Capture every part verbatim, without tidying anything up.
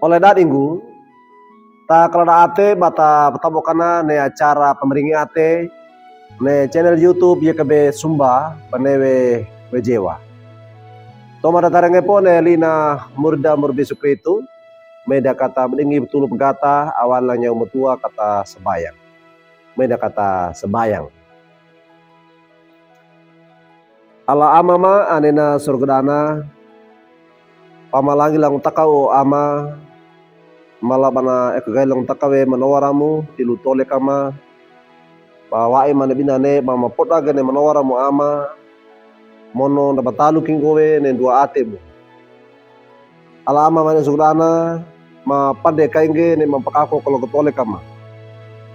Ole dadinggu, ta kaladaate ba ta patabokanna ne acara pamaringiate ne channel YouTube Y K B Sumba bane we, we Jewa. Tomadatarengepo ne lina murida murbi Yesu Kristu, me dakata badingi patulop gata awal nanyau matua kata sabayang. Me dakata sabayang. Ala Ama ma anena sorgana, pamalangi langotaka o Ama, mala bana ekagai langotaka we manowaramu tilu tole kama, pawa'i ma ne binane ba mapoda gene manowaramu Ama, mono ndapatalu kingkowe ne nduwa atebu. Ala Ama mane sorgana, mapande kainge ne mapakako kalo katole kama.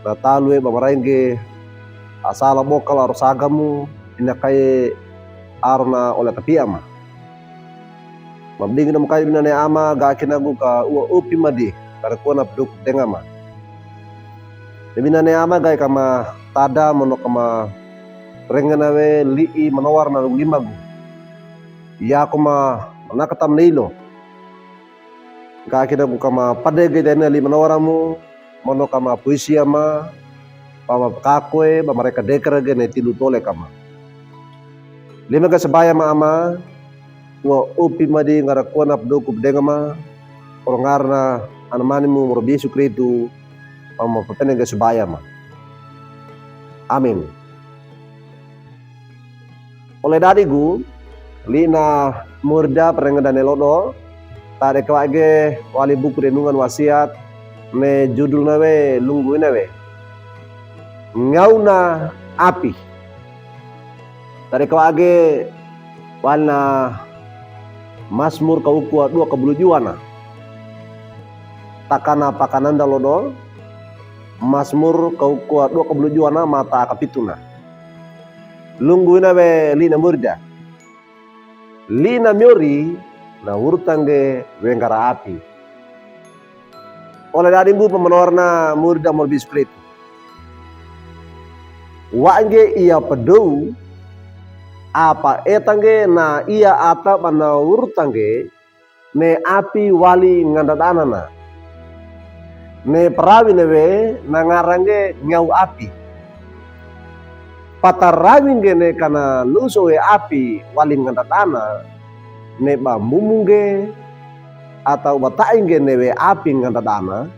Na taluwe ba marainge asala bokal aro sagamu, inakaye aro na ole kapiama. Mabdingi na makaye binane Ama, ga kinagu ka uwa upi madi, kare kuwana pduk dengama. Binane Ama gae kama tada mono kama rengena we li'i manowar na limagu. Yako ma manakata mane ilo. Ga kinagu kama pade ge dene li'i manowaramu, mono kama puisi ama, ba mapakako e, ba mareka dekera gene tilu tole kama. Lima ga sabaya ma Ama, wa upi madi ngara kuwana pdoku pdengama, oro ngarna Anamanimu murbi Yesu Kristu, ba mapapene ga sabaya ma. Amin. Ole dadigu, lina murida parengedane lodo, tade kawage wali buku renungan wasiat, ne judulna we lunggu ina we. Ngauna api. Tade kawage walina Masmur kaukuwa dua kabulu juwana. Takana pakananda lodo, Masmur kaukuwa dua kabulu juwana mata kapituna. Lunggu ina we lina murida. Lina miori na wurtange we ngara api. Ole dadimbu pamanowarna murida murbi Yesu Kristu. Wa'ange iya padou, apa etange na iya ata bana wurtange, ne api wali ngandadana na. Ne parawina we na ngarange ngau api. Patarawinge ne kana luso we api wali ngandadana, ne ba mumunge, atau ba ta'inge ne we api ngandadana,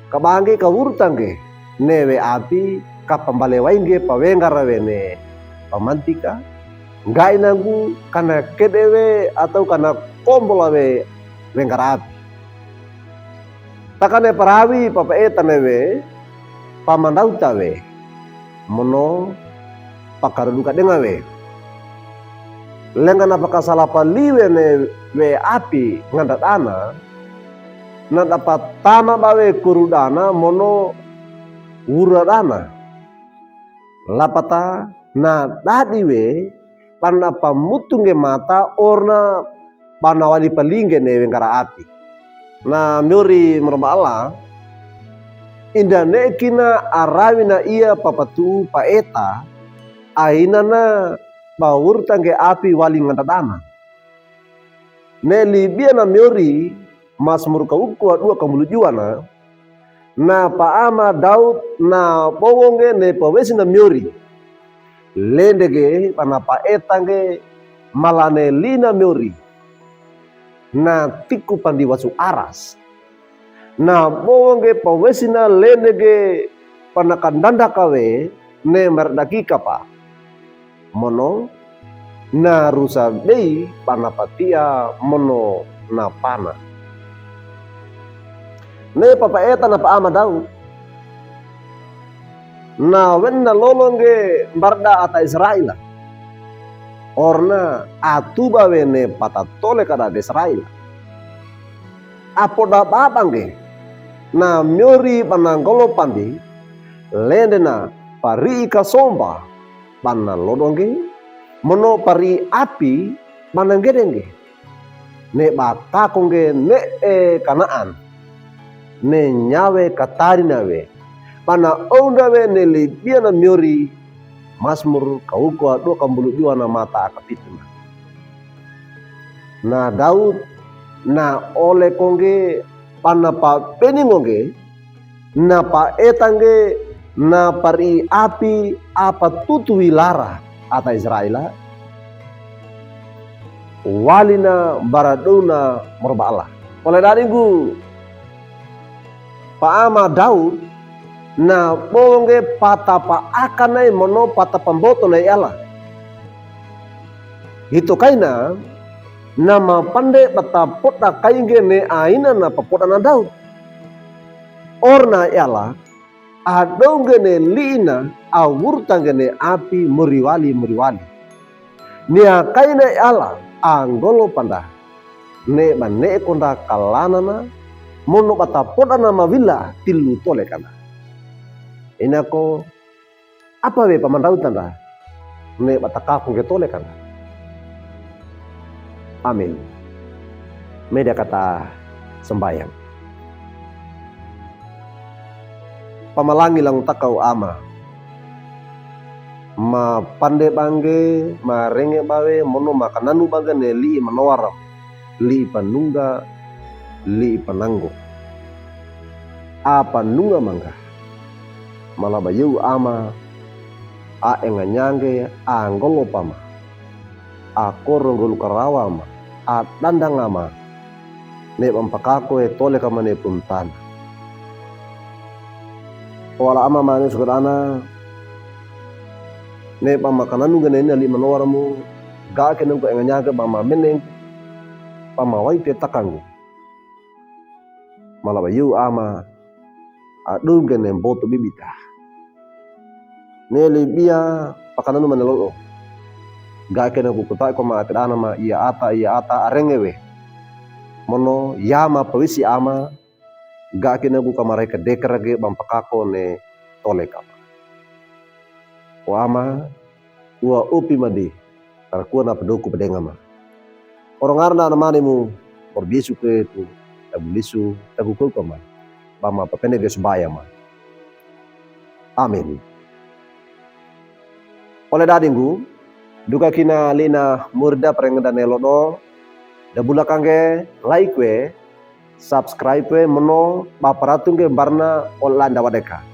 kabange kawurtange ne we api kapambalewainge pawengara we ne pamantika, ngga'i nanggu kana kede we atau kana kombola we wengara api. Takane parawi papaetana we, pamandauta we, mono pakaruduka denga we. Lenga na pakasalapaliwe ne we api ngandadana, na dapatana bawe kurudana mono wuradana. Lapata na dadiwe bana pamutunge mata orna bana wali palinge ne wengara api. Na miori mromba Allah, inda ne kina arawina iya papatu'u paeta, ainana ba wurtange api wali ngandadana. Ne libiana miori, Masmur kaukuwa dua kambulu juwana, na paama Daud na bowonge ne pawesina miori. Lendege bana paetange malane lina miori. Na tiku pandi wasu aras. Na bowonge pawesina lendege bana kandandaka we ne maradakika pa. Mono na rusa bei bana patia mono na pana. Ne papaeta na paama Daud. Na wenna lolonge mbarda ata Israila. Orna atuba we ne patatole kada Israila. Apoda babange. Na miori bana ngolo pandi. Lendena pari'i kasomba bana lodonge, mono pari'i api bana ngedenge. Ne batakonge ne'e Kanaan. Ne nyawe katarina we. Bana ounda we ne libiana miori. Masmur kaukuwa dua kambulu juwana mata kapituna. Na Dawud, na ole kongge, pana papeningonge, na paetange, na pariapi, apa tutu wilara ata Israel a. Walina bara dona morobala. Ole dadi nggu paama Dawud, na bonge pata paakane mono pata pamboto ne ala. Ito kaina, na mapande bata poda kainge ne aina na papoda na Dawud. Orna ala, adonge ne liina, awurtange ne api moriwali moriwali. Ni akaina ala, anggolo panda. Ne bane konda kalanana, mono bata podana mawila tilu tole kanda. Ina ko, apa we pamandau tanda, ne bata kako ngge tole kanda. Amin. Media kata sembayang. Pamalangi langtaka o Ama. Mapande bangge, marenge bawe, mono makananu bangge ne lii manowar, lii panungga, lii pananggo. A panungga mangga. Mala bayu Ama, a enganyange, a ngolo pama. A koro ngolu karawa ma, a dandang ama. Ne bampakako e tole kama ne puntana. Wala ama mane sukur ana. Ne bamakananu gene ne lii manowar mu. Ga kene ko enganyange bamameneng. Bamawaite takanggu. Mala bayu ama. Adunge ne mboto bibita. Ne libia pakananu mane lolo. Ga kene ku kutai ko ma akidana ma ia ata, ia ata arenge we. Mono yama pawisi ama. Ga kene ku kamare kedekar ge bampakako ne tole kama. O Ama, ua upi madi, karkua na pedoku pedenga ma. Orongarna na mane mu, por bisu ke tu, tagu lisu, tagu kau kama. Bama papende ge subaya ma. Amin. Ole dadi nggu, duka kina lina murda perengda ne lodo, da bulakangge, like we, subscribe we mono ba paratunge barna ole landa wadeka.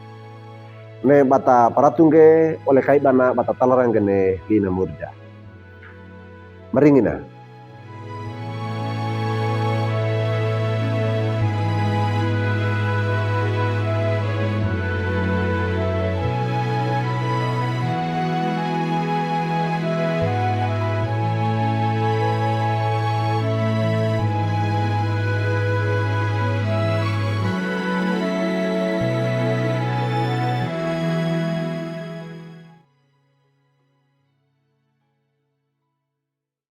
Ne bata paratunge ole kai bana bata talarangge ne lina murda. Maringina.